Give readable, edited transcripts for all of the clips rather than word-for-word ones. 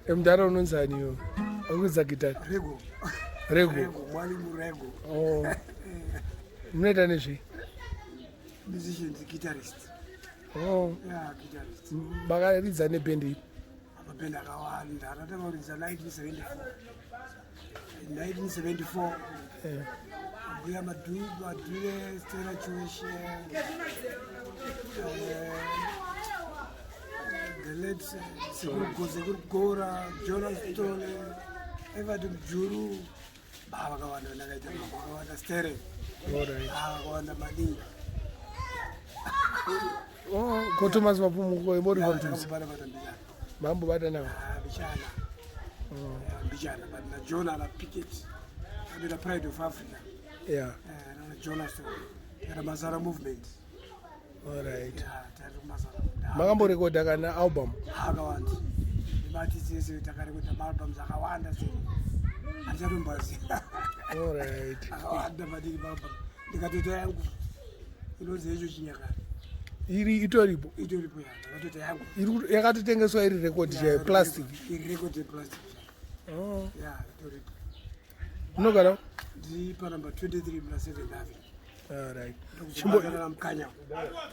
Mudhara unonzani iwe? Akuridza gitari? Rego. Rego. Rego, mwalimu Rego. Oh. Munoita nezvei? Musicians, guitarist. Oh. Yeah, guitarist. Makaridza nebhendi ipi? Mabhendi akawanda. Akatanga kuridza 1974. 1974. Eh. Mbuya Madhure, Stella Chiweshe. Eh, the late Sekuru Sekuru Gora, Jonas Tole, Everton Juru. Baba vakawanda ndakaita mambo akawanda stere. Alright. Ah, vakawanda maningi. Oh, ko Thomas Mapfumo imbori pamutuse. Takambobata bata mbichana. Mambobata nawo. Ah, mbichana. Yeah, mbichana but na John ana Pickett. Anoita Pride of Africa. Yeah. Eh, na Jonas Tole. Takaita Mazara movement. Alright. Yeah, tari kuMazara. Makamborekodha kana album? Akawanda. Nematisi ese takarekodha maalbums akawanda sei. Handichatomboziva. Alright. Akawanda maningi maalbum. Ndikatoita yangu. Inonzi icho chinyakare. Iri itoripo. Itoripo ya. Ndakatoita yangu. Iri yakatotengeswa iri record chaiyo plastic. Iri record yeplastic. Oh. Yeah, itoripo. Munogara? Ndiri panumber 23 muna 7 Avenue. Alright. Ndokuzobatana naMukanya.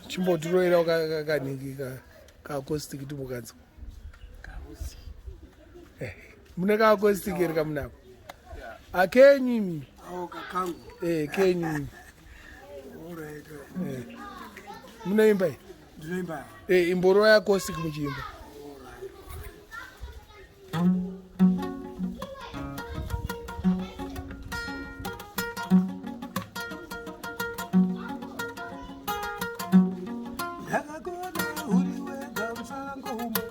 Chimbotiroera kanhingi ka ka acoustic timbokanzwa. Kausi. Mune ka acoustic here kamunako? Akenyu imi. Awo kakangu. Eh, kenyu imi. Alright. Eh. Munoimba iyi? Ndinoimba. Eh, imboroya acoustic muchiimba. Alright. Ndakakona uri wega musango umo.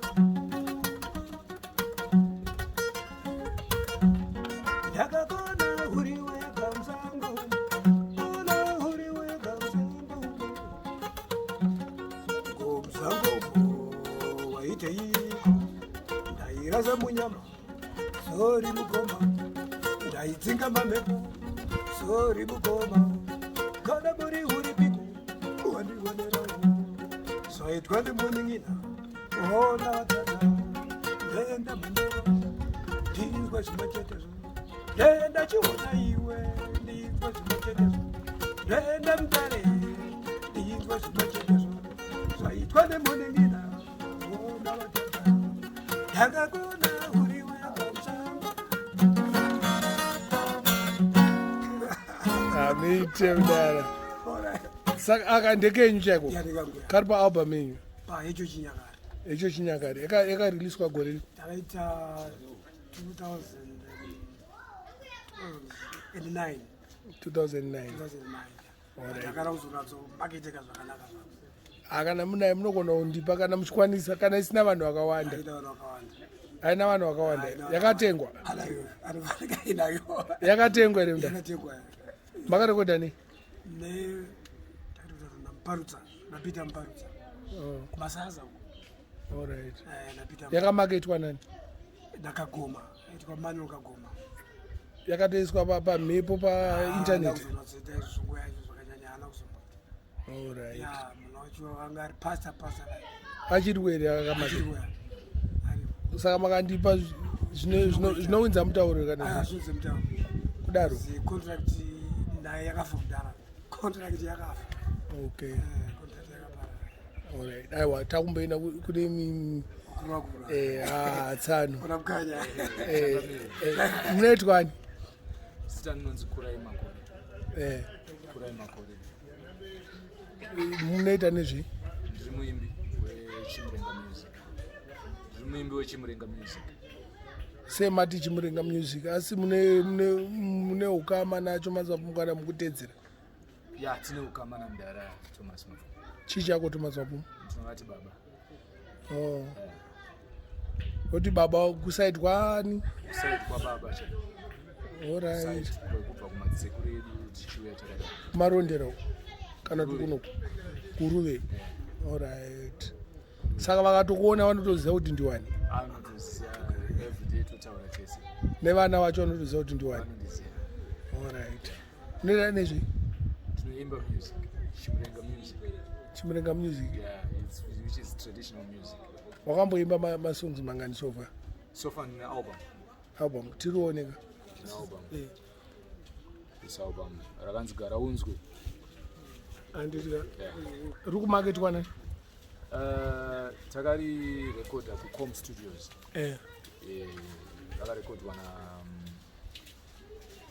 Ndakakona uri wega musango umo. Kona uri wega musango umo. Ngomusango umo waiteiko? Ndairasa munyama sori mukoma, ndaidzinga mamhepo sori mukoma. Kana muri uripiko wandionerawo zvaitwa nemunin'ina ona vatata. Ndaenda mhandara ndinzwa zvimwe chetezvo, ndaenda chiona iwe ndinzwa zvimwe chetezvo, ndaenda mutare ndinzwa zvimwe chetezvo zvaitwa nemunin'ina ona vatata. Ndakakona uri wega musango. Amuite mudara. Alright. Saka aka ndekenyu chaiko? Yandikangu ya. Kari paalbum yenyu. Pa icho chinyakare. Icho chinyakare. Yakareleaswa gore ripi? Takaita 2009. 2009. 2009. Alright. Takara kuzonatso maketeka zvakanaka zvako. Ah, kana munaye munogona kundipa kana muchikwanisa, kana isina vanhu vakawanda. Aida vanhu vakawanda. Haina vanhu vakawanda. Haina vanhu. Yakatengwa. Anayo, anofanika inayo. Yakatengwa here mudara? Yakatengwa. Makarekodha nei? Ne takatotaura naMparutsa, naPeter Mparutsa. Oh, Kumasaza uko. alright. Eh, naPeter. Yakamaketwa nani? Nakagoma. Aitwa Manuel Kagoma. Yakatoiswa pamhepo painternet. Kuzonatsoita izvo zvinguva yacho zvakanyanya haana kuzomboita. Alright. Ya, munhu wacho anga ari pastor pastor. Achiri here yakamaketwa? Achiri kuya. Aripo. Saka makandipa zvinowinza mutauro kana Ah, zvinonzi mutauro. kudaro. Zi contract naye yakafa kudhara. Contract yakafa. Okay. Eh, contract yakaparara. Alright. Aiwa takumboenda kune Kurwa kurwa. eh ah tsano. Kuna Mukanya. Eh, eh, munoitwani? Zita rinonzi Kurai Makore. Eh, Kurai Makore. Munoita nezvei? Ndiri muimbi weChimurenga Music. Ndiri muimbi weChimurenga Music. Semati Chimurenga Music, asi mune ukama nacho Mazvapfumo kana mukutedzera? Ya, tine ukama namudhara Thomas Mapfumo. Chii chako Thomas Mapfumo? Tinovati baba. Oh. Oti baba kuside kwani? Kuside kwababa chaiko. Alright. Kuside kwekubva kumadzisekuru edu tichiuya takadai. Marondera uko kana kuti kunoku Guruve. Alright. Saka vakatokuona vanotoziva kuti ndiwani? Anotoziva, everyday totaura tese. Nevana vacho vanotoziva kuti ndiwani? Vanondiziva. Alright. Unoita nezvei? Ndinoimba music, Chimurenga music. Chimurenga music. Yeah, it's, which is traditional music. Wakamboimba masongs mangani so far? So far ndine album. Album tirioneka. Ndine album. This album rakanzi Gara Unzwe. Handiti Yeah. riri kumaketwa nani? Takarirekodha kuCom Studios. Rakarekodwa na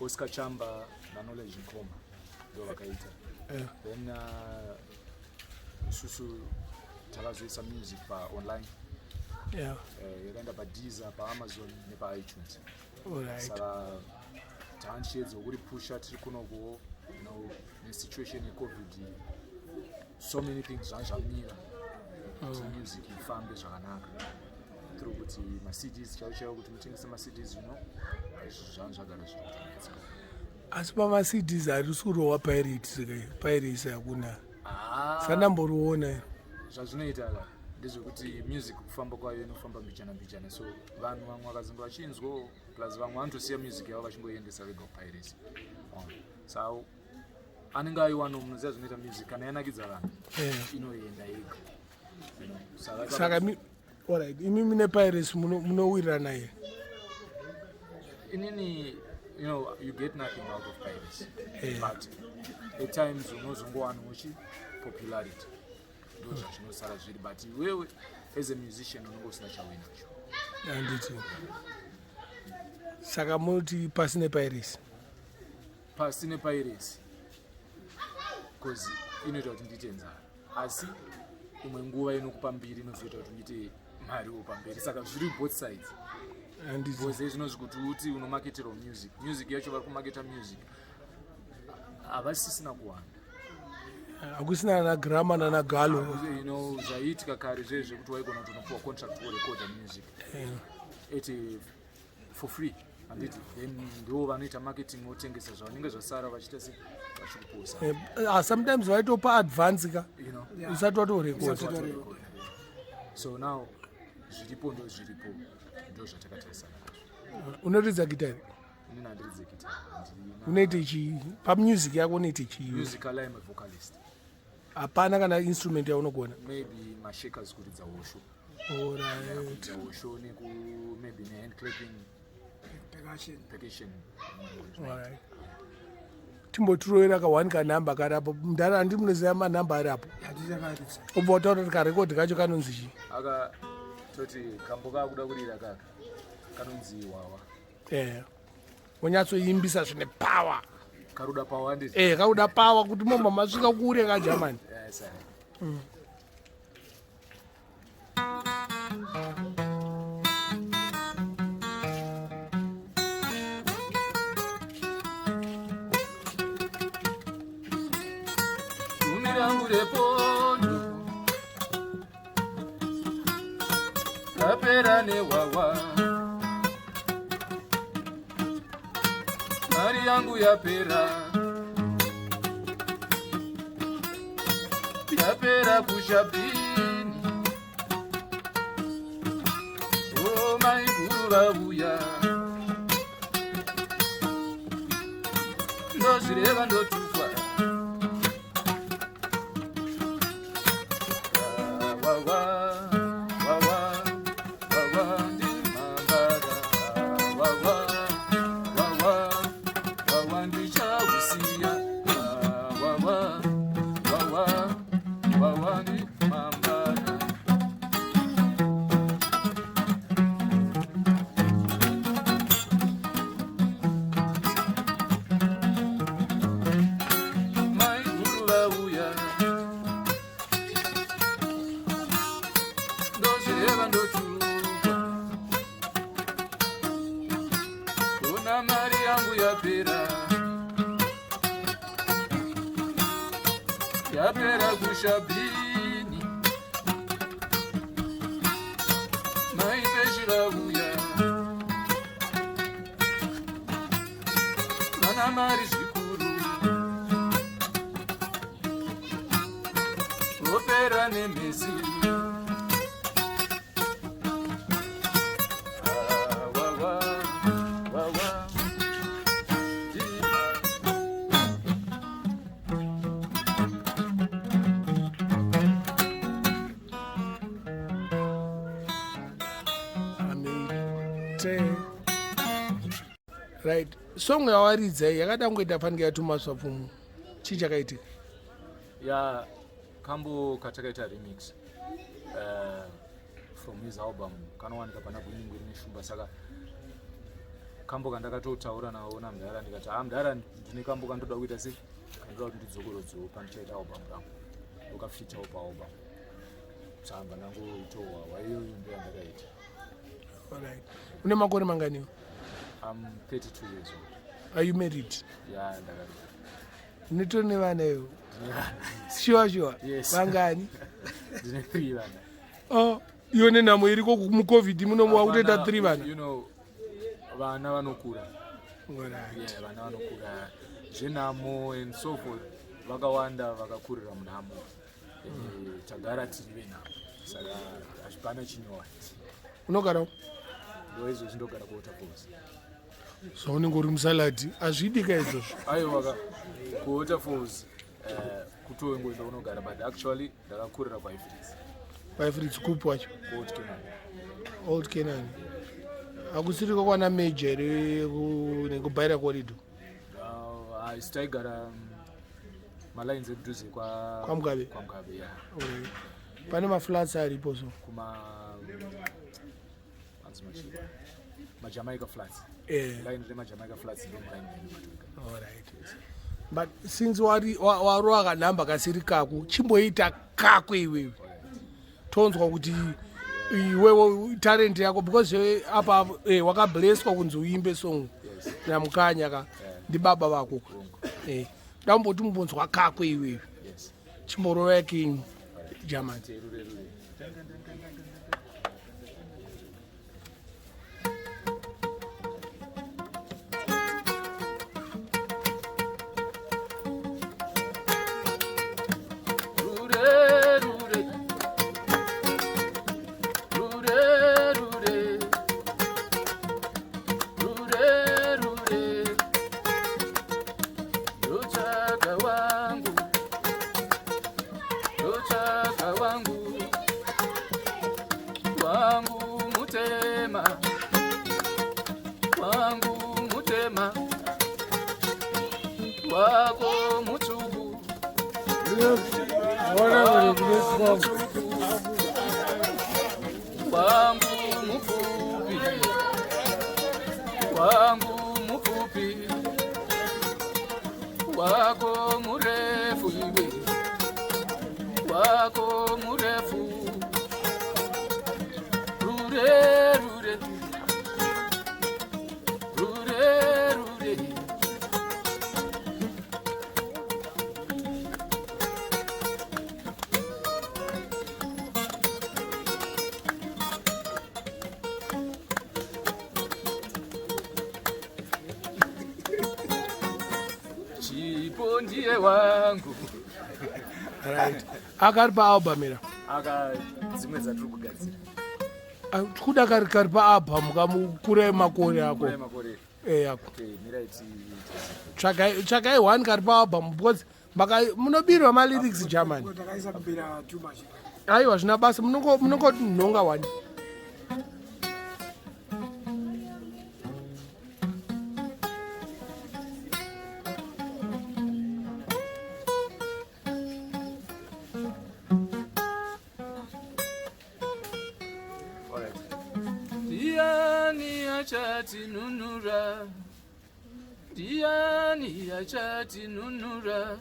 Oscar Chamba naKnowledge Nkoma, ndo vakaita. Then isusu takazoisa music paonline. Yakaenda paDeezer, paAmazon nepaItunes. Saka taanchiedza kuripusha tiri kunokuwo, nesituation yeCovid, so many things zvanga zvamira kuti music ifambe zvakanaka through kuti maCDs chaivo chaivo, kuti mutengese maCDs, zvanga zvagara zviri kutonetsa. Asi pamaCDs harisi kurohwa pirate piracy hakuna? Sandamboriona. Zvazvinoita ka ndezvekuti music kufamba kwayo inofamba mbichana mbichana, so vanhu vamwe vakazonge vachinzwawo, plus vamwe vanotosiya music yavo vachingoiendesa vega kupiracy. So anenge aiwanawo, munoziva zvinoita music, kana yanakidza vanhu inoenda yega. Saka Saka alright, imi mune piracy munowirirana here? Inini, you get nothing out of piracy, but at times unozongowanawo chi popularity, ndo zvazvinosara zviri, but iwewe as a musician unonge usina chauinacho. Handiti saka munoti pasine piracy? Pasi nepiracy, because inoita kuti ndiite nzara, asi imwe nguva inokupa mbiri, inozoita kuti uite mariwo pamberi, saka zviri both sides. Handiti Because zvinozvi kuti uti unomaketerawo music, music yacho vari kumaketa music havasisina kuwanda. Hakusina nana Gramma nana Gallo. Zvaiitika kare zvezve zvekuti waigona kuti unopiwa contract worecorda music at for free, handiti? Then ndo vanoita marketing, votengesa zvavanenge zvasara, vachiita se vachikuposa. Sometimes vaitopa advance ka usati watorekodha. Usati watorecorda. So now zviripo ndo zviripo, ndo zvatakatarisana nazvo. Unoridza gitari? Inini handiridze gitari. Unoite chii pamusic yako? Unoite chii? Musically I'm a vocalist. Hapana kana instrument yaunogona? Maybe mashakers, kuridza hosho. Kuridza hosho neku maybe nehand clapping. Percussion. Percussion. Alright. Timbotirovera ka one kanhamba kari apo, mudhara. Handi munoziva manhamba ari apo? Hatichakaritsa. Ubva wataura kuti karekodhi kacho kanonzi chii? Aka toti kambo kakuda kurira kaka kanonzi Wawa. Wonyatsoimbisa zvine power. Karuda power, handiti? Kakuda power kuti momba masvika kure kajamani. Yes. Gumi rangu repondo rapera newawa, mari yangu yapera, yapera kushabhini. O maiguru vauya, ndozvireva ndotukwa. Wawa, wawa, wawa, ndimambara. Wawa, wawa, wawa, ndichausiya. Wawa, wawa, wawa, ndimambara. Maiguru vauya, ndozvireva ndotukwa. Ona mari yangu yapera, yapera kushabhini. Maipeshi vauya, vana mari zvikuru, vopera nemhezi. Ah, wawa, wawa. Right, song yawaridza iyi yakada kungoita fanike yaThomas Mapfumo. Chii chakaitika? Ya, kambo katakaita remix from his album kanowanika pana Gunyungwiri neShumba. Saka kambo kandakatotaura nawo namudhara, ndikati, "Ha, mudhara, ndine kambo kandoda kuita sei, kandoda kuti ndidzokorodzewo pandichaita album rangu, ndokafitawo paalbum." Saka ndangoitohwa iyoyo, ndo yandakaita. Alright, une makore manganiwo? I'm 32 years old. Are you married? Ya, ndakati. Unotori nevana iwo? Ndine vana. Sure sure? Yes. Vangani? Ndine three vana. Oh, iyo nenhamo iriko muCovid muno, wakutoita Hapana, three vana? Vana vanokura. Alright. Yeah, vana vanokura zvenhamo and so forth. Vakawanda vakakurira munhamo. Tagara tiri venhamo, saka hazvipana chinyowani. Unogara? Ndo izvozvi ndogara kuWaterfalls. Zvaunenge uri musaladhi, hazvidika izvozvo. Aiwa ka, kuWaterfalls kutongoenda unogara, but actually ndakakurira kwaIfrits. PaIfrits kupi wacho? KuOld Canaan. Old Canaan hakusiriko kwana Major here, nekubhaira corridor? Isi taigara malines ekudhuze kwa KwaMugabe? KwaMugabe, ya. Alright. Pane maflats aripo so? Kuma anzi machi maJamaica Flats. Line remaJamaica Flats ndo muline medu matoika. Alright, but since warova kanhamba kasiri kako, chimboita kako iwewe, tonzwa kuti iwewe talent yako, because apa wakableswa kunzi uimbe song naMukanya ka, ndibaba vako. Damboti mumbonzwa kako iwewe. Chimborova King German. Rure rure. Rure rure. Rure rure. Rure rure. Ndotsvaga wangu. Ndotsvaga wangu. Wangu mutema. Wangu mutema. Wako mutsvuku. Ona. Wangu mupfupi, wangu mupfupi, wako murefu iwe, wako murefu. Rure rure, rure rure. Chipo ndiye wangu. Right, akari paalbum era? Aka dzimwe dzatiri kugadzira. Kuda kari paalbum kamukura makore ako. Kure makore. Ako. Okay, mirai Tsvakai one kari paalbum, because munobirwa malyrics, Germany. Takaisa mbira too much. Aiwa, zvina basa, munongonhonga one. Alright. Ndiani achatinunura? Ndiani achatinunura?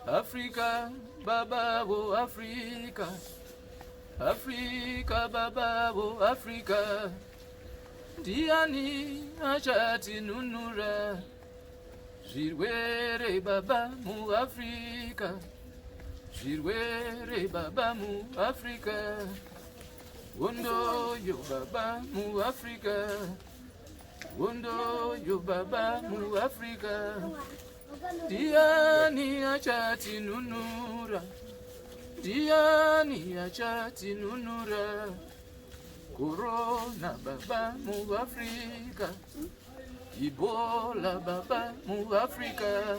Afrika babavo, Afrika, Afrika babavo, Afrika. Ndiani achatinunura? Zvirwere baba muAfrika, zvirwere baba muAfrika. Hondo yo baba muAfrika, hondo yo baba muAfrika. Ndiani achatinunura? Ndiani achatinunura? Korona baba muAfrika, Ebola baba muAfrika,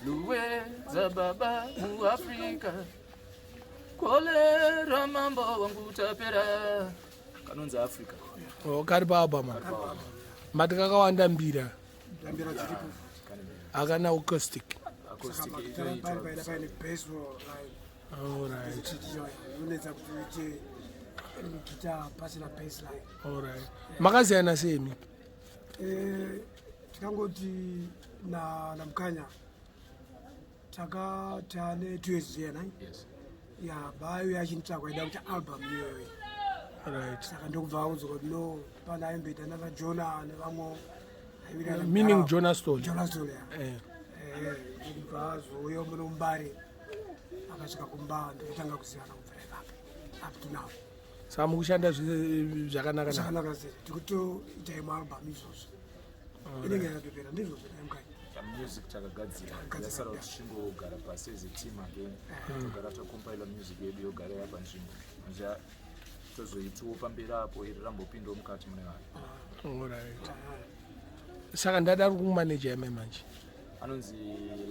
fluenza baba muAfrika, kolera mambo wangu tapera. Kanonzi Africa. Oh, kari paalbum. Mati kakawanda mbira. Mbira dziripo. Hakana acoustic. Acoustic Saka inoitwa paine paine bass line. Alright. Unetsa kuti uite guitar pasina bass line. Alright. Makaziyana sei imi? Tikangoti na namukanya taka tane 2 years zviya nai. Yes. Ya, bayo yachinitsvakwa ida kuti album iyoyo. Saka ndokubva audzwa kuti no, pana aimboita navajona nevamwe aiwirana. Meaning Jonah Stone. Jonah Stone, ya. Eh. Ndokubva azouya muno muMbare, akasvika kumba, ndokutanga kuzivana kubvira ipapo up to now. Saka mukushanda zvakanaka na. Zvakanaka sei, tikutoita imwe album izvozvo, inenge yakatopera, ndizvozvo naimukanya. Music takagadzira. Takagadzira, Yasara yeah. kuti tichingogara pasi as a team again, togara tacompila music yedu, yogara yapanzvimbo, manje tozoitiwo pamberi apo iri rambopindawo mukati mune vanhu. Alright. Saka ndada ari kumanager yamai manje. Anonzi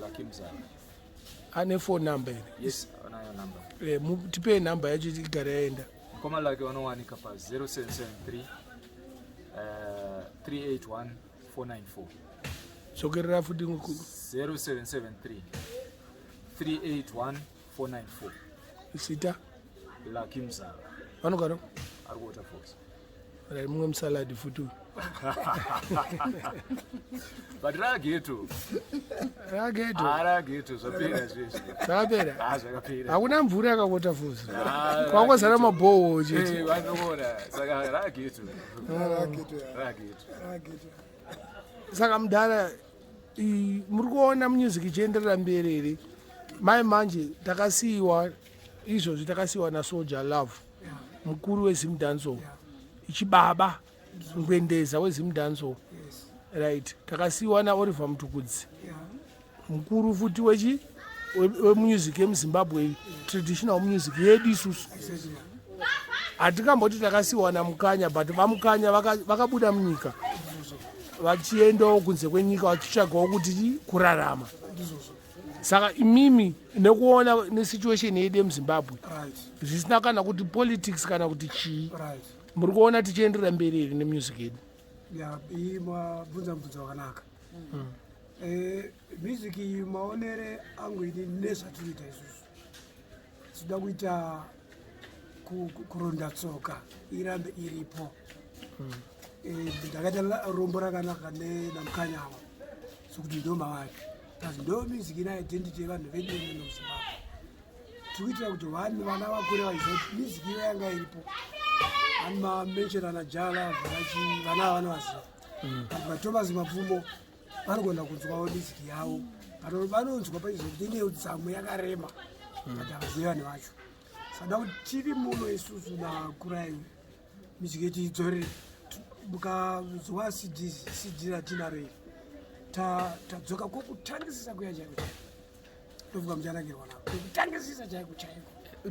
Lucky Mzara. Ane phone number here? Yes, anayo number. Tipei number yacho igare yaenda. Mukoma Lucky vanowanika pa 0773 381 494. Dzokerera futi. 0773 381 494. Zita? Lucky Mzara. Vanogara? Ari kuWaterfalls. Right, mumwe musaladi futi uyu. But rageto. Rageto. Rageto, zvapera zvezvi. Zvakapera? Ah, zvakapera. Hakuna mvura yakaWaterfalls? Ah, Kwangozara mabhoho chete. Vanoona saka rageto. Rageto, ya. Rageto. Rageto. Saka mudhara, muri kuona music ichienderera mberi here? Mai manje takasiyiwa izvozvi, takasiyiwa naSoul Jah Love, mukuru weZimdancehall, ichibaba ngwendeza weZimdancehall. Right, takasiyiwa naOliver Mutukudzi, mukuru futi wechi wemusic yemuZimbabwe, traditional music yedu isusu. Exactly. Hatikamboti takasiyiwa naMukanya, but vaMukanya vakabuda munyika vachiendawo kunze kwenyika vachitsvagawo kuti kurarama. Ndizvozvo. Saka imimi, nekuona nesituation yedu yemuZimbabwe, zvisina kana kuti politics kana kuti chii, muri kuona tichienderera mberi here nemusic yedu? Ya, iyi mabvunza mubvunzo wakanaka. Music iyi, maonere angu ini nezvatinoita isusu, tinoda kuita kuronda tsoka irambe iripo. Ndakaita rombo rakanaka naMukanyawa, sokuti ndo mavari, because ndo music ina identity yevanhu vedu vemuno muZimbabwe. Tiri kuitira kuti vanhu vana vakure vachiziva kuti music iyo yanga iripo. Ani mamentionana Jala vanachi, vana ava vanovaziva, but vaThomas Mapfumo vanogona kunzwawo music yavo, but vanonzwa paizvo kuti ine udzamu yakarema, but havazivi vanhu vacho. Saka kuti tiri muno isusu nakurai, music yetu idzorere. Mukazwa CD ratinaro iri, tadzoka kwokutangisisa kuya chaiko chaiko, ndofunga muchanakirwa nako, kwokutangisisa chaiko chaiko.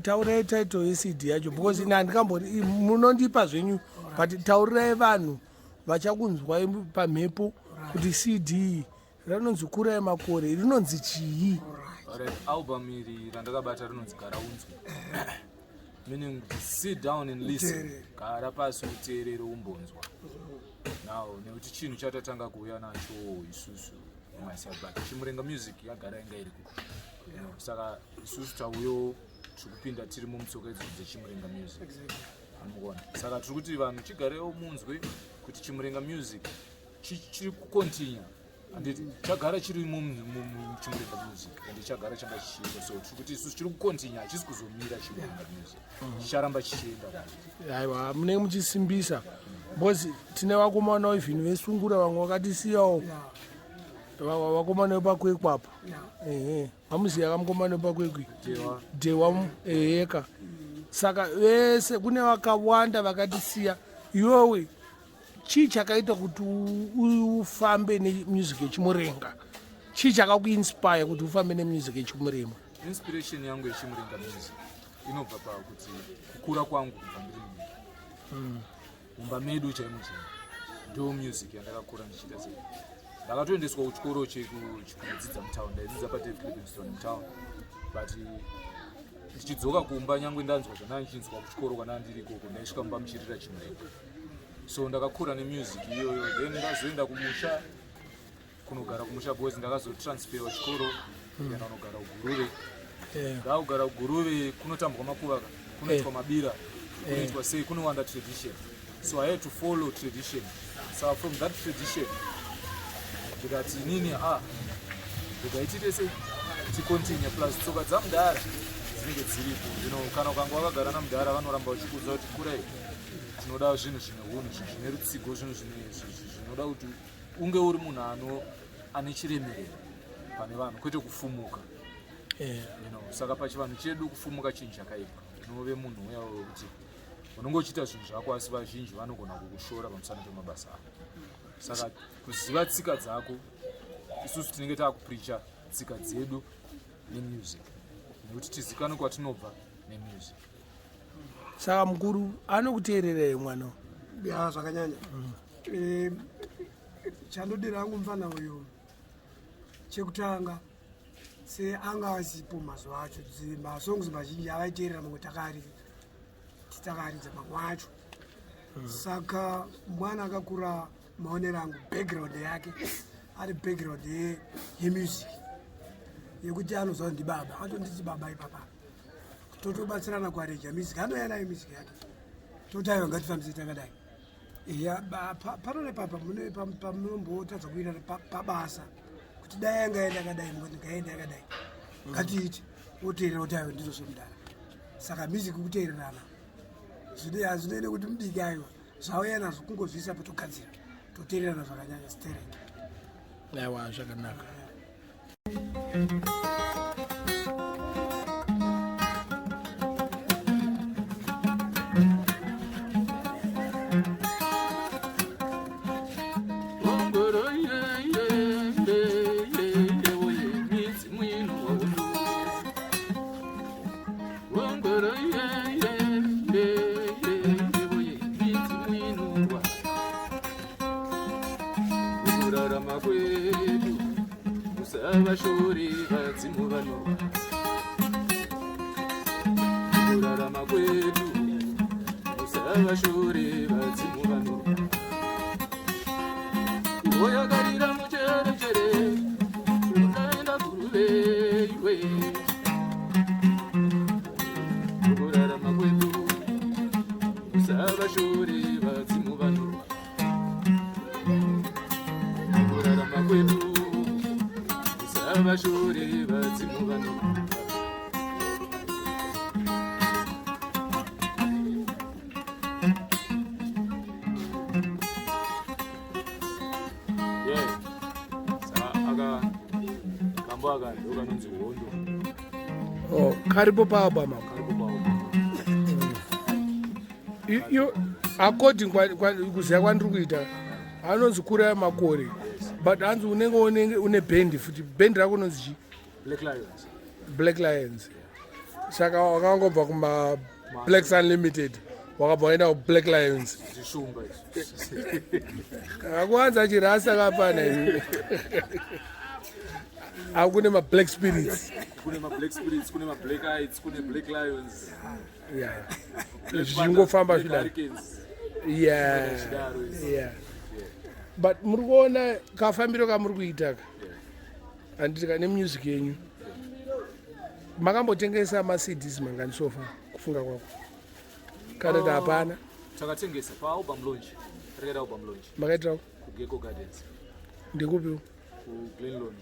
Taurai title yeCD yacho, because ine handikambori munondipa zvenyu, but taurirai vanhu vachakunzwai pamhepo kuti CD rinonzi Kurai Makore rinonzi chii? Alright, album iri randakabata rinonzi Gara Unzwe, meaning to sit down and listen. Uteerere. Gara pasi uteerere, umbonzwa now, nekuti chinhu chatatanga kuuya nacho isusu myself, but Chimurenga music yagara inga iriko. Saka isusu tauyo tiri kupinda tiri mumutsoka idzodzo dzeChimurenga music. Anokuona, saka tiri kuti vanhu chigarewo munzwe kuti Chimurenga music chiri kucontinue, handiti? Chagara chiri muChimurenga music ende chagara changa chichiita, so tiri kuti isusu chiri kucontinue, hachisi kuzomira. Chimurenga music chicharamba chichienda. Aiwa, munenge muchisimbisa, because tine vakomana even vesungura vamwe vakatisiyawo. Vakomana vepaKwekwe ehe, vamuziya kamukomana wepaKwekwe? Dewa. Dewa, eheka. Saka vese kune vakawanda vakatisiya. Iwewe chii chakaita kuti ufambe nemusic yeChimurenga? Chii chakakuinspire kuti ufambe nemusic yeChimurenga? Inspiration yangu yeChimurenga music inobva pakuti kukura kwangu kubva ndiri mudiki, mumba medu chaimo chaimo ndo music yandakakura ndichiita. Sei ndakatoendeswa kuchikoro chekudzidza mutown, ndaidzidza paDavid Livingstone mutown, but ndichidzoka kumba, nyangwe ndanzwa zvandanga ndichinzwa kuchikoro kana ndiri ikoko, ndaisvika mumba muchirira Chimurenga. So ndakakura nemusic iyoyo, then ndazoenda kumusha kunogara kumusha because ndakazotransferwa chikoro kuenda kunogara kuGuruve. Ndakugara kuGuruve kunotambwa makuva, kunoitwa mabira, kunoitwa sei, kunowanda tradition. So I had to follow tradition. So from that tradition ndikati inini, ah, ndikaitite sei ticontinue, plus tsoka dzamudhara dzinenge dziripo. Kana ukanga wakagara namudhara, vanoramba vachikuudza kuti kurai, tinoda zvinhu zvine unhu, zvinhu zvine rutsigo, zvinhu zvinoda kuti unge uri munhu ano ane chiremerero pane vanhu, kwete kufumuka. Saka pachivanhu chedu kufumuka chinhu chakaipa. Unove munhu uya wekuti unenge uchiita zvinhu zvako, asi vazhinji vanogona kukushora pamusana pemabasa ako. Saka kuziva tsika dzako, isusu tinenge taakupreacha tsika dzedu nemusic, nekuti tizikanwe kwatinobva nemusic. Saka mukuru anokuteererai mwana? Ya, zvakanyanya. Chandodira hangu mufana uyu chekutanga, seanga asipo mazuva acho, masongs mazhinji avaiteerera mamwe takaridza mamwe acho. Saka mwana akakura, maonero angu, background yake ari background yemusic, yekuti anoziva ndibaba, atonditi baba ipapa, totobatsirana kuarrange music. Anouya nayo music yake, toti aiwa, ngatifambise takadai. Eya, pano nepapa mune pamunombotadza kuita pabasa kuti dai angaenda akadai, mukati ngaenda akadai, ngatiite, oteerera kuti aiwa, ndizvo zvemudara. Saka music kuteererana, hazvinei nekuti mudiki. Aiwa, zvauya nazvo kungozviisa patogadzira, toteererana zvakanyanya stereki. Aiwa, zvakanaka. Kurarama kwedu, musavashori vadzimu vanorwa. Kurarama kwedu, musavashori vadzimu vanorwa. Oyakarira mucherechere, unaenda Guruve iwe. Kurarama kwedu, musavashori vadzimu vanorwa. Kurarama kwedu, musavashori vadzimu vanorwa. Yeah. Saka aka kambo aka ndo kanonzi Hondo. Oh, karipo paalbum apo? Karipo pawo. Iyo according kuziva kwandiri kuita, anonzi Kura Makore, but hanzi unenge une bhendi futi. Bhendi rako unonzi chii? Black Lions. Black Lions. Saka wakangobva kuma Blacks Unlimited, wakabva waenda kuBlack Lions? Zvishumba izvi. Akuwanza chirasa kapana imi, akune mablack spirits. Kune mablack spirits, kune mablack eyes, kune Black Lions. Yeah, zvichingofamba Black zvidaro. Hurricanes. Zvidaro izvi. Yeah, but muri kuona kafambiro kamuri kuita ka, handiti ka, nemusic yenyu? Makambotengesa maCDs mangani so far, kufunga kwako, kana kuti hapana? Takatengesa paalbum launch, takaita album launch. Makaitirawo? KuGecko Gardens. Ndikupiwo? KuGlenlon.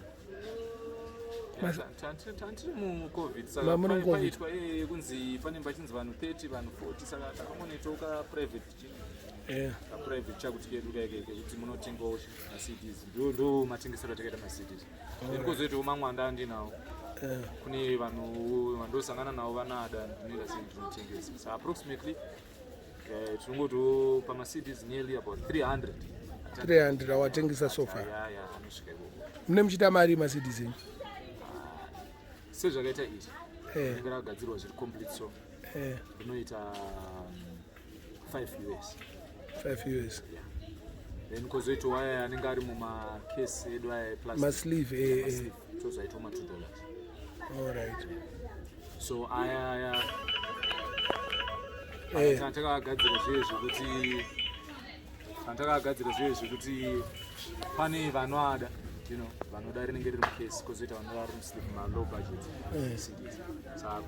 Tantiri muCovid, saka Mamuri muCovid. paitwa kunzi pane pachinzi vanhu 30, vanhu 40, saka takangonoitawo kaprivate kaprivate chakuti kedu kaike kekuti munotengawo maCDs. Ndo matengesero atakaita maCDs. Then kwozoitawo mamwe anda andinawo, kune vanhu vandosangana navo vanada, ndinoita sei, ndinotengesa. So approximately tinongotiwo pamaCDs nearly about 300. 300 awatengesa so far? Ya, anosvika ikoko. Mune muchiita mari maCDs enyu? Sezvakaita iri, rinenge rakagadzirwa zviri complete, so rinoita 5 US. 5 US. Yeah. Then kwozoitawo aya anenge ari mumakesi edu aya eplastic. Masleeve, eh. Masleeve, tozoaitawo ma$2. Alright. So aya aya takagadzira zviye zvekuti Andakagadzira zviye zvekuti pane vanoada, vanoda rinenge riri mucase, kozoita vanoda riri muslip, malow budget CDs. Saka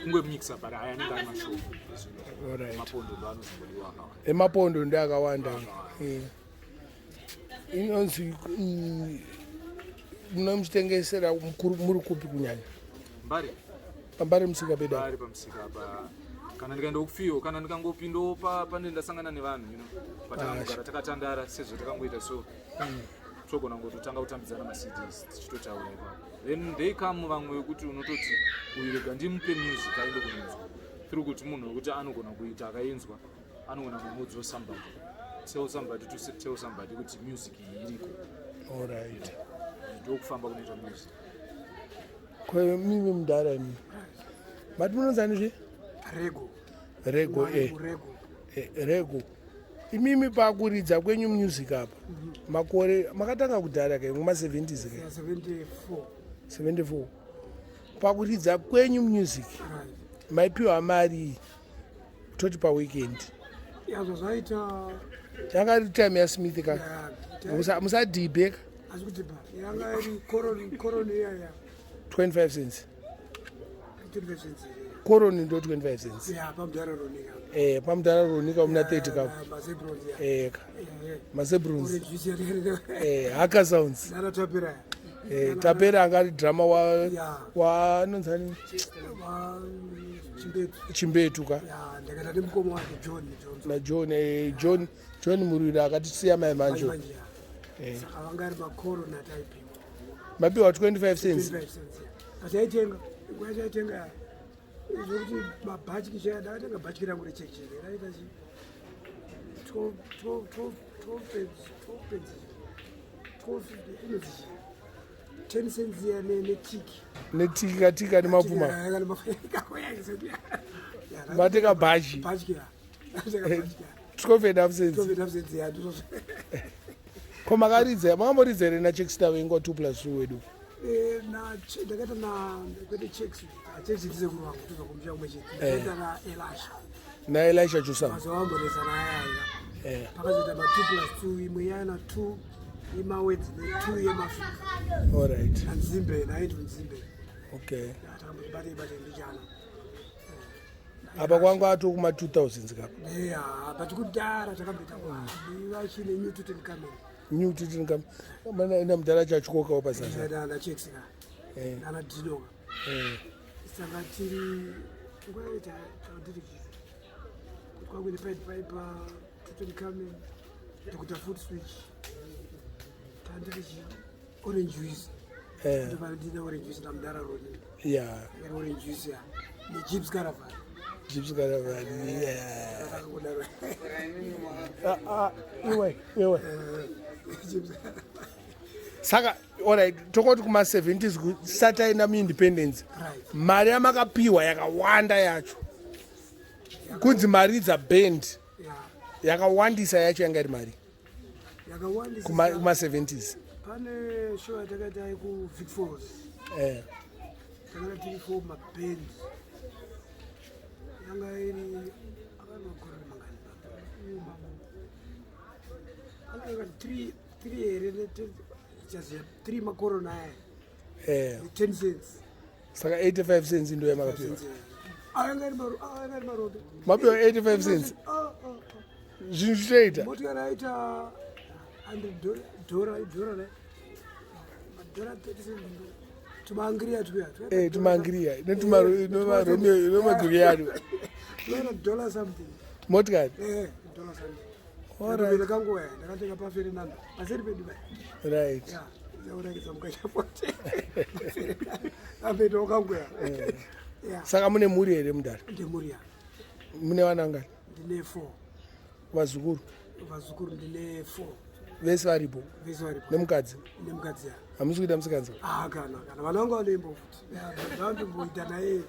kunge mixa, but aya anenge ari mashoma. Mapondo ndo anozongodiwa akawanda. Emapondo ndo akawanda. Inonzi munomuchitengesera muri kupi kunyanya? Mbare. Pambare musika pedu. Mbare pamusika pa, kana ndikaenda kufiyo, kana ndikangopindawo pane ndasangana nevanhu, patakangogara takatandara sezvo takangoita, so togona kungototanga kutambidzana maCDs tichitotaura ipapo. Then they come vamwe vekuti unototi uyu rega ndimupe music aende kunonzwa through, kuti munhu wekuti anogona kuita akainzwa anogona kumuudzawo somebody, tell somebody to tell somebody kuti music iyi iriko. Ndokufamba kunoita music. Mimi mudhara, imi mati munonzani zve? Rego. Rego, e. Rego. Rego, imimi pakuridza kwenyu music apa, makore makatanga kudhara kai, kuma-70s kai? 74. 74. Pakuridza kwenyu music, maipiwa mari toti paweekend? Yazvo zvaita. Yanga iri time yaSmith ka? Musadhibheka. Asi kuti ba yanga iri koroni, koroni iyaya. 25 cents. 25 cents. Koroni ndo 25 cents. Ya, pamudhara Ronika. Pamudhara Ronika muna 30 kapo. Mazebrons ya. Ka mazebrons, Haka Sounds. Nana Tapera. Tapera anga ari drummer wa wa anonzani? Chimbetu. Chimbetu ka. Ya, ndakaita nemukoma wake John Johnson. NaJohn, John, John Murwira akatisiya mai manjo. Manje ya. Saka vanga ari makoroni ataipiwa. Mapiwa 25 cents? 25 cents. Achaitenga nguva yachaitenga zvokuti mabhatyi chaya, ndakatenga bhatyi rangu rechecheke raita chi 12 pence, 12 pence, 12 inonzi chi 10 cents iya netiki. Netika tika nemapfuma. Matenga bhachi. Bhatyi ya. 12 and half cents. 12 and half cents ya, ndizvo. Ko makaridza, makamboridza here naChexstar wenguva 2 plus 2 wedu? Ndakaita na, kwete Checks, Checks ndisekuru vangu, tobva kumusha kumwe chete. Ndakaita naElisha. NaElisha Jusam. Mazuva ambonetsa naayaya. Pakazoita ma 2 plus 2, imwe yana 2 yemawedzi ne2 yemafika. Nanzimbe, naandrew Nzimbe. Takamboti batei batei mbichana. Apa kwanga ato kuma 2000s kapa. Ya, but kudhara takamboita vachine New Tutankhamun. New Tutankhamun namudhara chachikokawo pasasa. NaChecks ka. Nana Dinoka. Saka tiri nguva yaita tiri kwakuine Pied Piper, Tutankhamun, Dr Foot Switch, tandiri chi Orange Juice. Ndina Orange Juice namudhara Roni. Orange Juice ya neJips Caravan. Gypsy Caravan, yeah. Takakudaro. Ah, ah, iwe iwe. Gypsy. Saka alright, tokoti kuma-70s kusati aina muindependence, mari yamakapiwa yakawanda yacho kunzi mari dzaband yakawandisa yacho yanga iri mari Yakawandisa. Kuma-70s? Pane show yatakaita kuVic Falls. Takaita tiri four maband. Yanga iri akanogorera mangani, anenge three three here, chaziya three makorona aya. 10 cents. Saka 85 cents ndo yamakapiwa? Anga ari marobe. Mapiwa 85 cents? Ah, ah, ah. Zvinhu zvitoita. Motikari aita 100 dhora, dhora ne madhora 30 cents, tumaangiriya tuya. Tumaangiriya nemagriyado. Tumaira dollar something. Motikari? Dollar something. Kanguva ndakatenga paFernando, paseri pedu vai. Urakidza mukachapote ambeitawo kanguya. Saka mune mhuri here, mudhara? Ndemhuri ya. Mune vana ngani? Ndine four. Vazukuru? Vazukuru ndine four. Vese varipo? Vese varipo. Nemukadzi? Nemukadzi ya. Hamusi kuita musikanzwa? Ah, kana vana vangu vanoimba futi, vandomboita naye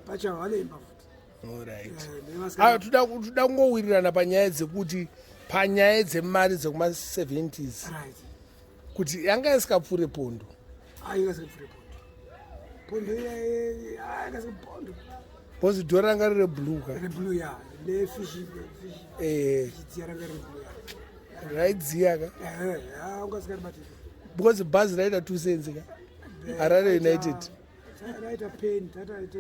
pachavo, vanoimba futi. Alright. Nevasikana. Ayo, toda kungowirirana panyaya dzekuti, panyaya dzemari dzekuma-70s, kuti yanga isikapfuure pondo? Aingasipfure pondo, pondo iya aingasippondo. Because dhora ranga riri blue ka. Reblue ya, nefishi fish. Fish dziya ranga riri blue ya. Raidziya ka? Ungasingaribate. Because bhazi raita 2 cents ka. Harare United. Raita pen, tataita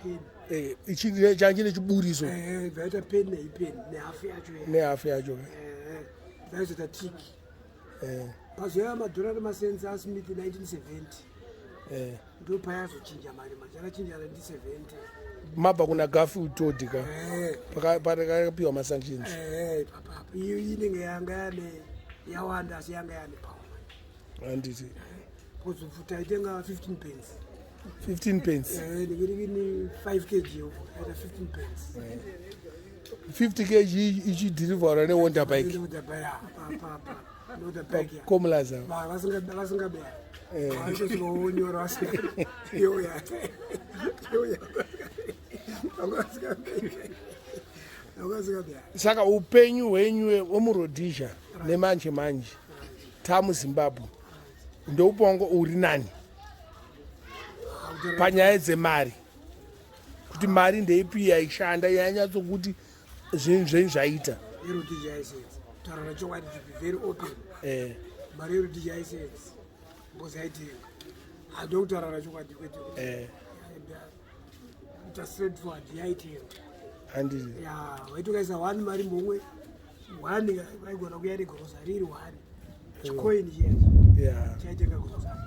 pen. Eh, ichi change chiburiso. Eh, vaita pen neipeni nehafu yacho. Nehafu yacho ka. Eh, vaizoita tiki. Eh. Pazoya madhora nemasenzi aSmith 1970. Eh. Ndo payazochinja mari manje akachinja 1970. Mabva kuna Garfield Todd ka. Eh. Pakapiwa masanctions. Eh, papa. Iyo inenge yanga yane yawanda asi yanga yane power. Handiti. Because taitenga 15 pence. 15 pence. Eh, ndikiri 5 kg yopo, aita 15 pence. 50 kg ichidhirivhara newonder bike. Wonder bike, pa pa pa. Wonder bike. Komulaza. Vasingabeya. Vasingaonyora vasinga. Yoya. Yoya. Vasingabeya. Saka upenyu hwenyu hwemuRhodesia nemanje manje tamuZimbabwe ndoupongo uri nani panyaya dzemari, kuti mari ndeipi yaishanda yanyatsokuti zvinhu zvenyu zvaita? YeRhodesia yaisenza, kutaura chokwadi, to be very open, Eh. mari yeRhodesia yaisenza because yaitenga. Handokutaura chokwadi kwete Eh. kuita straightforward, yaitenga. Handiti. Ya, waiti ukaisa one mari mumwe one vaigona kuya negrosari iri one chikoini chiya chaitenga grosari.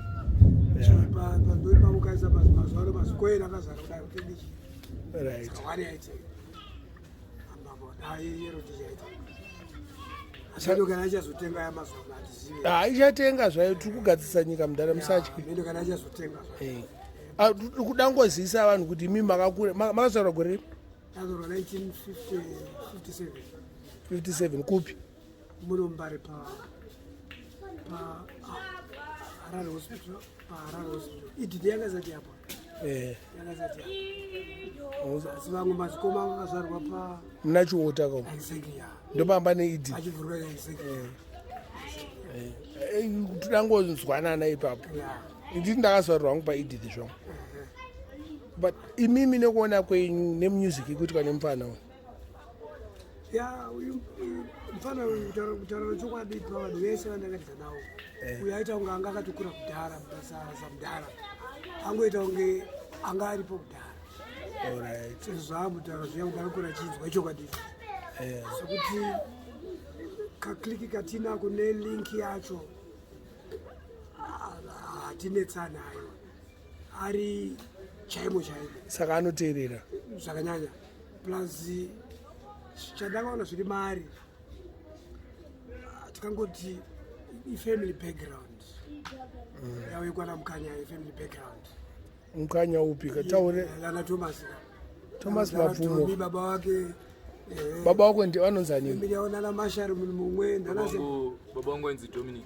Pamberi pavo ukaisa mazuva ano mazikoini akazara kudai kutenge chii. Saka one yaitenga amabona yeRhodesia yaitenga. Asati kana achazotenga yamazuva ano hatizivi. Ha, ichatenga zvayo, tiri kugadzisa nyika mudhara, musatye. Mendo kana achazotenga zvayo. Eh. Ah, tiri kuda ngozivisa vanhu kuti imi makakura, makazvarwa gore ripi? Azorwa 1957. 57 kupi? Muno Mbare pa Harare Hospital, paHarare Hospital. Idhini yanga isati yapo. Yanga isati yapo, asi vamwe mazikoma anga akazvarwa pa Muna Chiota ko? Exactly, ya. Ndopamba neIdhi. Achivhurwa, exactly. Toda ngonzwanana ipapo. Nditi ndakazvarwa hangu paEdith zvangu, but imimi nekuona kwenyu nemusic ikuitwa nemufana uyu? Ya, uyu mufana uyu, kutaura chokwadi, pavanhu vese vandakatidza navo, uyu aita kunge anga akatokura kudhara samudhara, angoita kunge anga aripo kudhara. Sezvo zvaamutaura zviya kuti akakura chinzwa ichokwadi icho, sekuti kaclique katinako nelink yacho, hatinetsani hayo, ari chaimo chaimo. Saka anoteerera. Zvakanyanya. Plus chandakaona zviri maari, tikangoti ifamily background yawekwana Mukanya, ifamily background. Mukanya upi kataure? Ana Thomas ka. Thomas Ana Mapfumo. Tommy, baba wake, Baba wako ndi vanonzi anini? Family yavo nana Mashari, munhu mumwe ndanase. Baba wangu ainzi Dominic,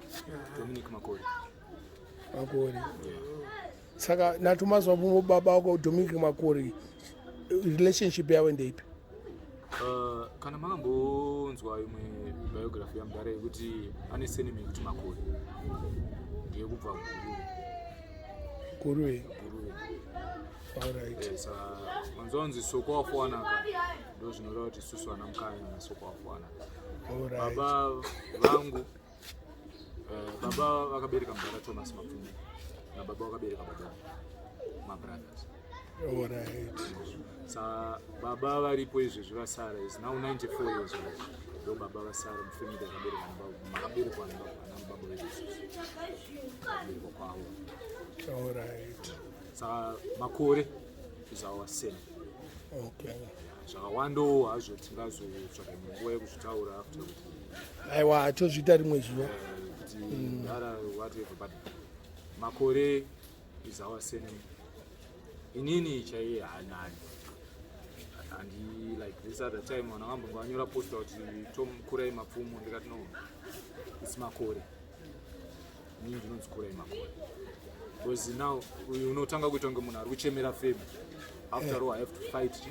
Dominic Makore. Makore. Saka naThomas Mapfumo baba wako Dominic Makore, relationship yavo ndeipi? Kana makambonzwa imwe biography yamudhara yekuti ane surname yekuti Makore, ndeyekubva Guruve. Guruve. Guruve. Alright. Saka manzwa kunzi Soko wafuwanaka, ndo zvinoreva kuti isusu ana Mukanya naSoko wafuwanaka. Baba vangu, baba vakabereka mudhara Thomas Mapfumo nababa vakabereka baba vangu, mabrothers. Sa baba varipo izvezvi vasara is now 94 years old, ndo baba vasara mufamily yakaberekwa makaberekwa anamubaba vedu isusu, kuberekwa kwavo. Saka Makore is our surname. Zvakawandawo hazvo tingazotsvaga imwe nguva yekuzvitaura after kuti Aiwa, tozviita rimwe zuva. Kuti dara whatever, but Makore is our surname. Inini chaiye hanani handi, like this other time vanhu vakambonge vanyora poster kuti Tom Kurai Mapfumo, ndikati no, its Makore, inini ndinonzi Kurai Makore, because now uyu unotanga kuita kunge munhu ari kuchemera fame. After all, I have to fight chi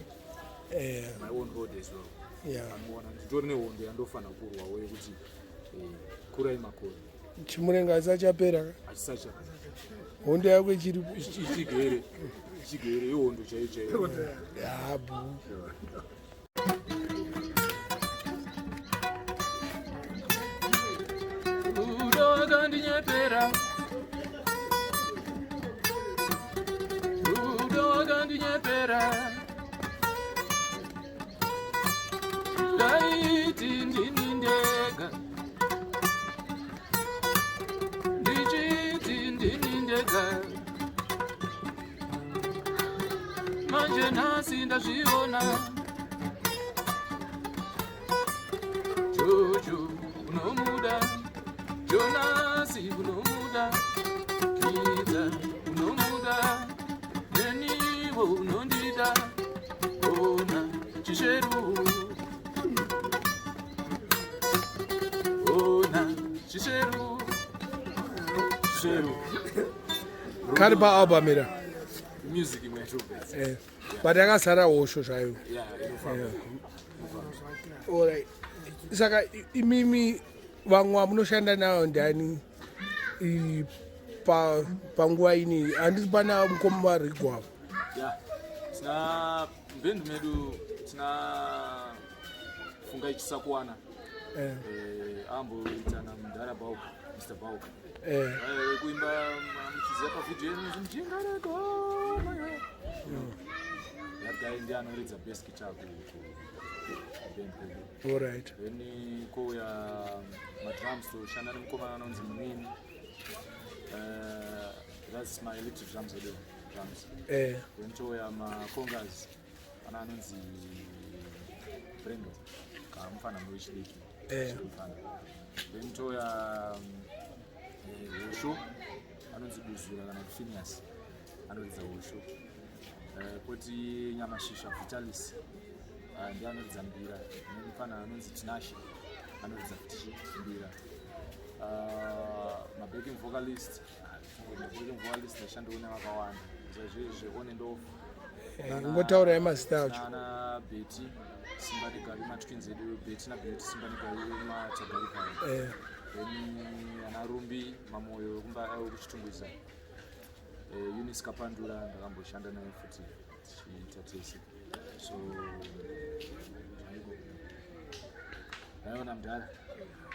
my own road as well. Anoona nditori nehondo yandofanira kurwawo yekuti Kurai Makore. Chimurenga asachapera ka? Achisacha. Hondo yako ichiripo. Ichigere, ichigere, ihondo chaiyo chaiyo. Yabu. Wakandinyepera, Rudo wakandinyepera, ndaiti ndini ndega, ndichiti ndini ndega, manje nhasi ndazviona. Jojo unomuda, Jonasi unomuda, Kiza unomuda, neniwo unondida, ona chisheru, ona chisheru, chisheru. Kari paalbum ira? Music imwe yatopedza. But yakazara hosho zvayo. Yeah, inofamba. Alright, saka imimi vamwe vamunoshanda nayo ndani panguva ini? Handiti pana mukoma varigwavo? Ya, tina mubhendi medu tina Fungai Chisakuwana. Amboita namudhara Bauk, Mr Bauk. Kuimba muchiziva pavhidhiyo yenyu mujinga regoma. That guy ndiye anoridza bass guitar kuband kwedu. Then kouya madrums, toshanda nemukomana anonzi Munini. That's my electric drums edu, drums. Then touya macongas, ana anonzi Brendo, kamufana wechidiki. Mufana. Then touya hosho, anonzi Duzura kana kuti Phineas, anoridza hosho. Koti Nyamashisha Vitalis, ndiye anoridza mbira, nemufana anonzi Tinashe anoridza futi mbira. Mabacking vocalist, mabacking vocalist ndashandawo nevakawanda zvaizvezvi, on and off. Ngotaurai mazita acho. Nana Betty Simba Negavi, matwins edu Betty naBeauty Simba Negavi matagari paya. Then ana Rumbi Mamoyo wekumba wekuChitungwiza, Eunice Kapandura ndakamboshanda naye futi tichiita tese. So aiko naiona mudhara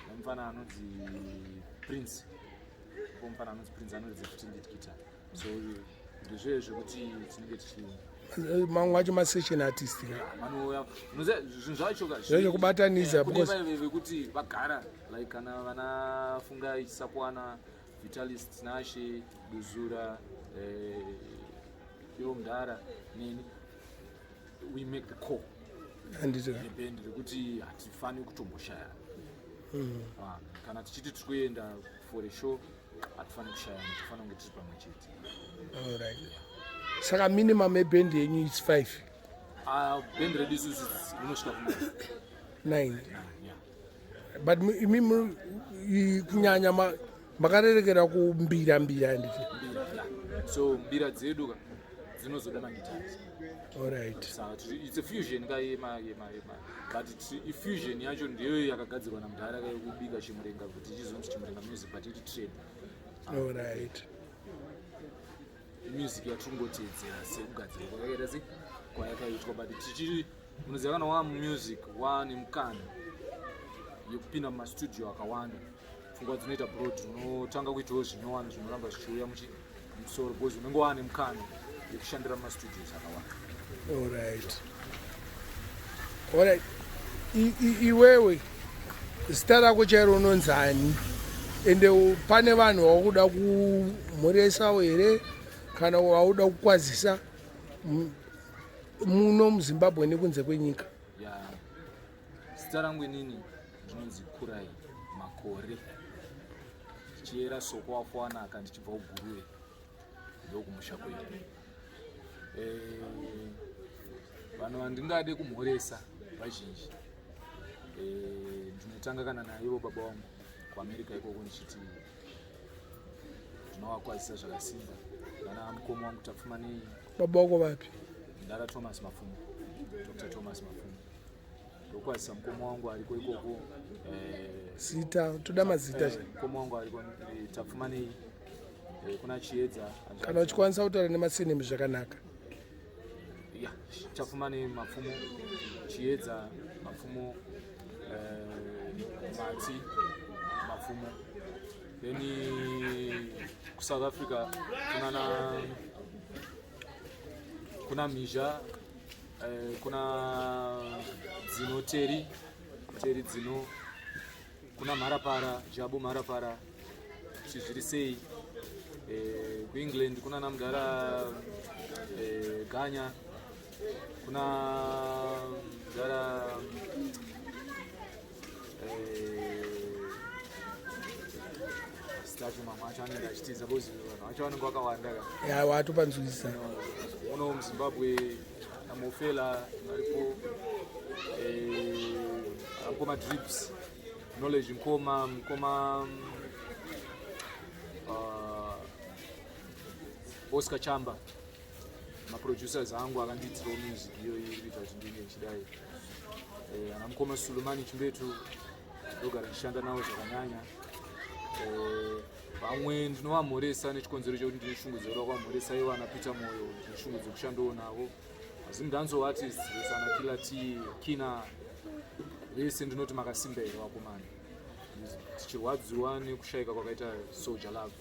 nemufana anonzi Prince, ko mufana anonzi Prince anoridza futi lead guitar. So ndizve zvekuti tinenge tichi Mamwe acho masession artist. Vanouya, unoziva zvinhu zvacho ka Zvezvekubatanidza, kune vaive vekuti vagara, like kana vana Fungai Chisakwana, Vitalis, Tinashe Duzura, ivo mudhara neni, we make the core Handiti? Yebhendi rekuti hatifani kutomboshayana. Ah, kana tichiti tiri kuenda for a show, hatifani kushayana, tofanira kunge tiri pamwe chete. Alright, saka minimum yebhendi yenyu is five? Ah, bhendi redu isusu rinosvika kuma Nine? Yeah. But imimi kunyanya makarerekera kumbira mbira, handiti? Mbira, yeah. So mbira dzedu ka dzinozoda magitars. Saka it's a fusion ka yema but ifusion yacho ndiyo yakagadzirwa namudhara ka yekubika chimurenga kuti ichizonzi Chimurenga music, but iri trade. Music yatirikungotedzera sekugadzirwa kwakaita se kwayakaitwa, but tichiri, unoziva, kana wamumusic wane mukana yekupinda mumastudio akawanda, pfungwa dzinoita broad, unotanga kuitawo zvinyowani zvinoramba zvichiuya mumusoro because unenge wane mukana yekushandira mumastudios akawanda. Alright. Iwewe zita rako chairo unonzani? Ende pane vanhu vakuda kumhoresawo here kana wauda kukwazisa muno muZimbabwe nekunze kwenyika? Ya, zita rangu inini ndinonzi Kurai Makore, ndichiyera Soko wakuwanaka, ndichibva kuGuruve, ndokumusha kwedu. Vanhu vandingade kumhoresa vazhinji. Ndinotanga kana naivo baba vangu kuAmerica ikoko, ndichiti ndinovakwazisa zvakasimba, vana mukoma wangu Tapfumanei. Baba wako vapi? Ndara Thomas Mafumo, Dr Thomas Mafumo. Ndokwazisa mukoma wangu ariko ikoko. Zita, toda mazita. Mukoma wangu ariko, Tapfumanei, kuna Chiedza. Kana uchikwanisa kutaura nemasenemi zvakanaka. Ya, Tapfumanei Mapfumo, Chiedza Mapfumo, Mati Mapfumo. Then kuSouth Africa kunana kuna Mhizha, kuna Dzino, Teri Teri Dzino, kuna Mharapara, Jabu Mharapara, zviri sei. KuEngland kuna namudhara Ganya, kuna mudhara zita acho mamwe acho anenge achitiza because vanhu vacho vanenge vakawanda ka. Ya, watopanzwisisa. Muno muZimbabwe namofela varipo, mukoma Drips, Knowledge Nkoma, mukoma Oscar Chamba, maproducers angu akandiitirawo music iyoyi iri kuita kuti ndinge ndichidai. Ana mukoma Sulumani Chimbetu ndogara ndichishanda navo zvakanyanya. Vamwe ndinovamhoresa nechikonzero chekuti ndine shungu dzekuda kuvamhoresa ivo ana Peter Moyo, ndine shungu dzekushandawo navo. Asi mudancehall artist vese ana Killer T, Kina, vese ndinoti makasimba here vakomana. Tichirwadziwa nekushayika kwakaita Soldier Love,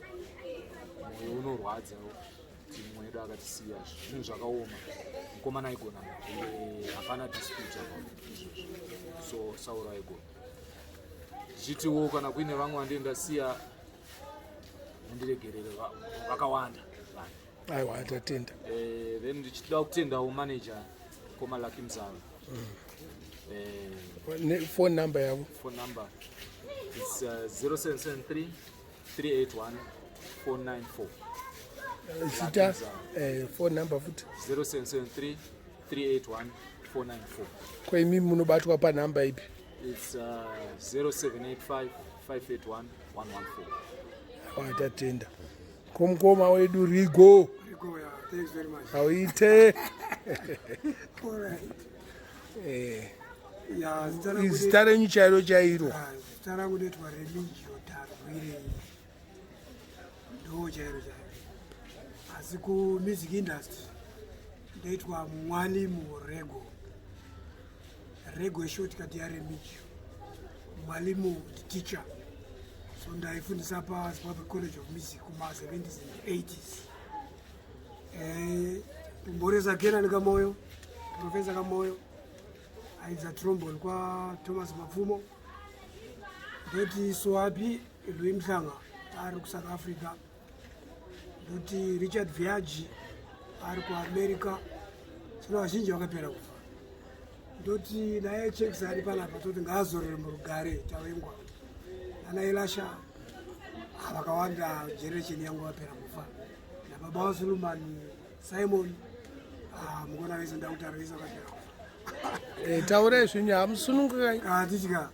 mwoyo unorwadza kuti mumwe wedu akatisiya. Zvinhu zvakaoma, mukomana aigona, hapana dispute about izvozvo. So Sauro aigona. Ndichitiwo kana kuine vamwe vandii ndasiya, mundiregerere, vakawanda vanhu. Aiwa, tatenda. Then ndichida kutendawo manager Koma Lucky Mzava. Phone number yavo? Phone number is 0773 381 494. Zita, phone number futi. 0773 381 494. Kwaimi munobatwa panhamba ipi? It's 0785 581 114. Aiwa, tatenda. Komukoma wedu Rigo. Rigo, yeah, thanks very much. Auite. All right. Yeah, zita rangu Zita renyu chairo chairo? Ah, zita rangu ndoitwa Religio Tarwirei, ndo chairo chairo, asi kumusic industry ndoitwa Mwalimu Rego. Rego ishortcut yaRemigio, Mwalimu teacher. So ndaifundisa paZimbabwe College of Music kuma-70s and 80s. Mboresa Kenan Kamoyo, Professor Kamoyo, aidza trombone kwaThomas Mapfumo. Ndoti Swabi Louis Mhlanga ari kuSouth Africa. Ndoti Richard Viaji ari kuAmerica. Sino vazhinji vakapera kufa. Ndoti naye Cheks ari panapa, toti ngaazorore murugare. Tavengwa nana Elasha, vakawanda generation yangu vapera kufa, nababa vaSulumani Simon. Ah, mukona vese ndakutaura vese vakapera kufa. Taurai zvenyu, hamusunungukai. Atitya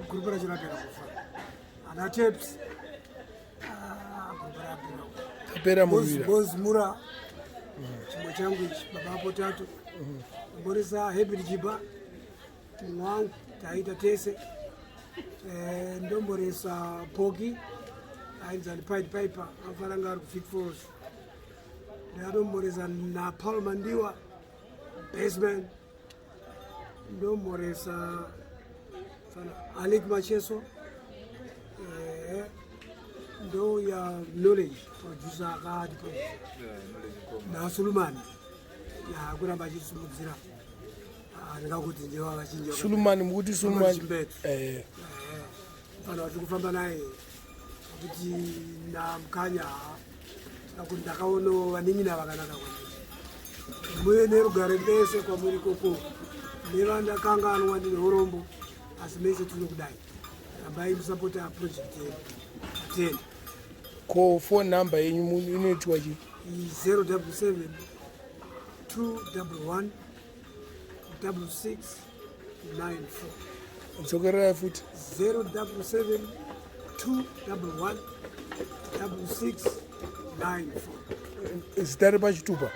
gurupu racho rapera kufa, ana Taps, gurupu rapera kufa. Tapera muvira. Boz Mura, chimwe changu ichi, baba Potato. Mboresa Hebert Jiba, mumwe wangu, taita tese. Ndomboresa Poki, ainzani Pied Piper, anofanira nga ari kuVic Falls. Ndadomboresa naPaul Mandiwa, bassman. Ndomboresa fana Alec Macheso. Ndo ya Knowledge producer, akati producer naSulumani yakuramba achisimudzira. Ndingakuti ndivo vazhinji. Sulumani, mukuti Sulumani? Chimbetu. Fana vatiri kufamba naye kuti namukanya kuti ndakaona vanin'ina vakanaka kwandiri. Muve nerugare mbese kwamuri ikoko, nevandakanganwa ndine urombo, asi mese tinokudai. Rambai musapota project yedu. Atenda. Ko phone number yenyu inoitwa chii? 077 211 66 94. Dzokererai futi. 077 211 66 94. Zita repachitupa?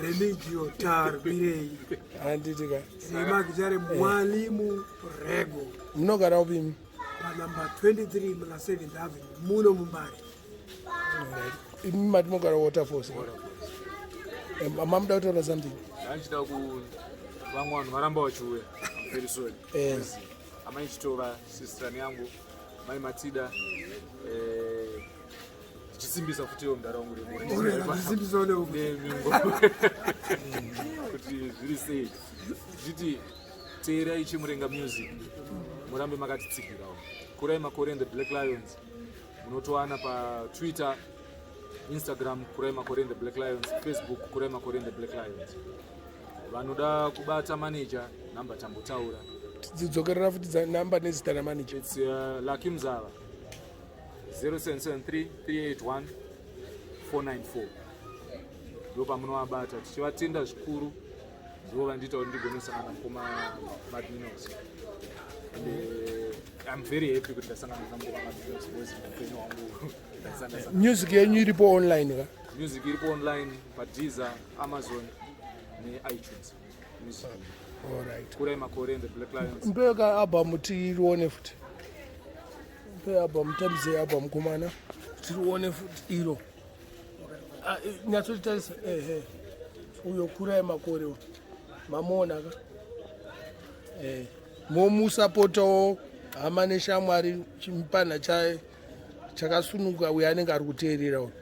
Religio Tarwirei. Handiti ka? Remagitare Mwalimu Rego. Munogara upimi? Panumber 23 muna 7th Avenue muno muMbare. Imi mati mogara Waterfalls? Mamuda kutaura something? Ndanchida ku vamwe vanhu varamba vachiuya. I'm very sorry. Amai Chitova, sister yangu, mai Matida. Tichisimbisa futi iyo mudara wangu kuti zviri sei, tichiti teerai Chimurenga Music, murambe makatitsigirawo. Kurai Makore and the Black Lions munotowana paTwitter, Instagram, Kurai Makore and the Black Lions, Facebook, Kurai Makore and the Black Lions. Vanoda kubata manager, namba tambotaura. Dzidzokerera futi namba nezita ramanager. It's Lucky Mzava, 0773 381 494, ndo pamunovabata. Tichivatenda zvikuru, ndivo vandiita kuti ndigone mukoma Madminox, and I'm very happy kuti ndasangana namukoma Madminox because upenyu hwangu. Music yenyu iripo online ka? Music iripo online paDeezer, Amazon neItunes music. Alright. Kurai Makore and the Black Lions. Mpeka album tirione futi, mpe album, tambise album kumana tirione futi iro. Ah, nyatsotitarisa, ehe, uyo Kurai Makore uyo mamuona ka? Momusapotawo hama neshamwari, chimupana chakasunuka uyo anenge ari kuteerera uyo.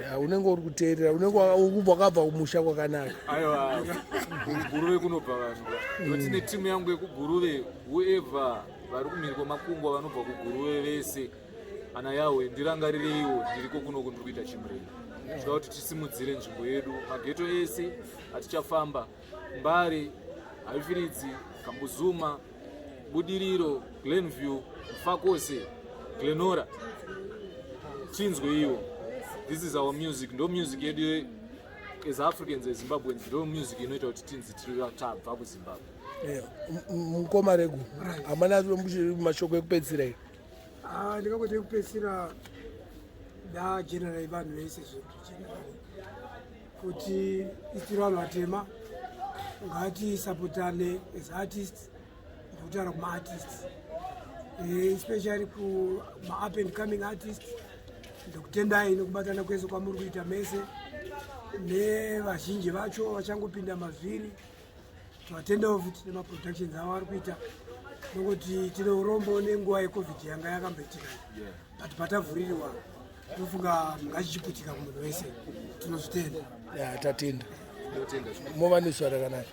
Ya, unenge uri kuteerera, unenge wakabva kumusha kwakanaka. Aiwa, Guruve kunobva vanhu. Tine timu yangu yekuGuruve, whoever vari kumhiri kwemakungwa, vanobva kuGuruve vese, ana yawe, ndirangarireiwo, ndiriko kunoku, ndiri kuita chimurenga. Tinoda kuti tisimudzire nzvimbo yedu, mageto ese atichafamba, Mbare, Highfields, Kambuzuma, Budiriro, Glenview, Mufakose, Glenora, tinzwe iwo. This is our music, ndo music yedu as Africans, as Zimbabweans, ndo music inoita kuti tinzi tiri tabva kuZimbabwe. Mukoma Regu, hamana mashoko ekupedzisira here? Ah, ndingangoti ekupedzisira ndageneral vanhu vese zvedu generally kuti isiri vanhu vatema, ngatisapotane as artists. Ndikutaura kumaartists, especially kuma-up and coming artists. Ndokutendai nekubatana kwese kwamuri kuita mese nevazhinji vacho vachangopinda mazviri. Tivatendawo futi nemaproductions avo vari kuita, nokuti tine urombo nenguva yeCovid yanga yakamboitika, but patavhurirwa tofunga ngachichiputika kumunhu wese. Tinozvitenda. Ya, tatenda. Ndotenda. Mova nezuva rakanaka.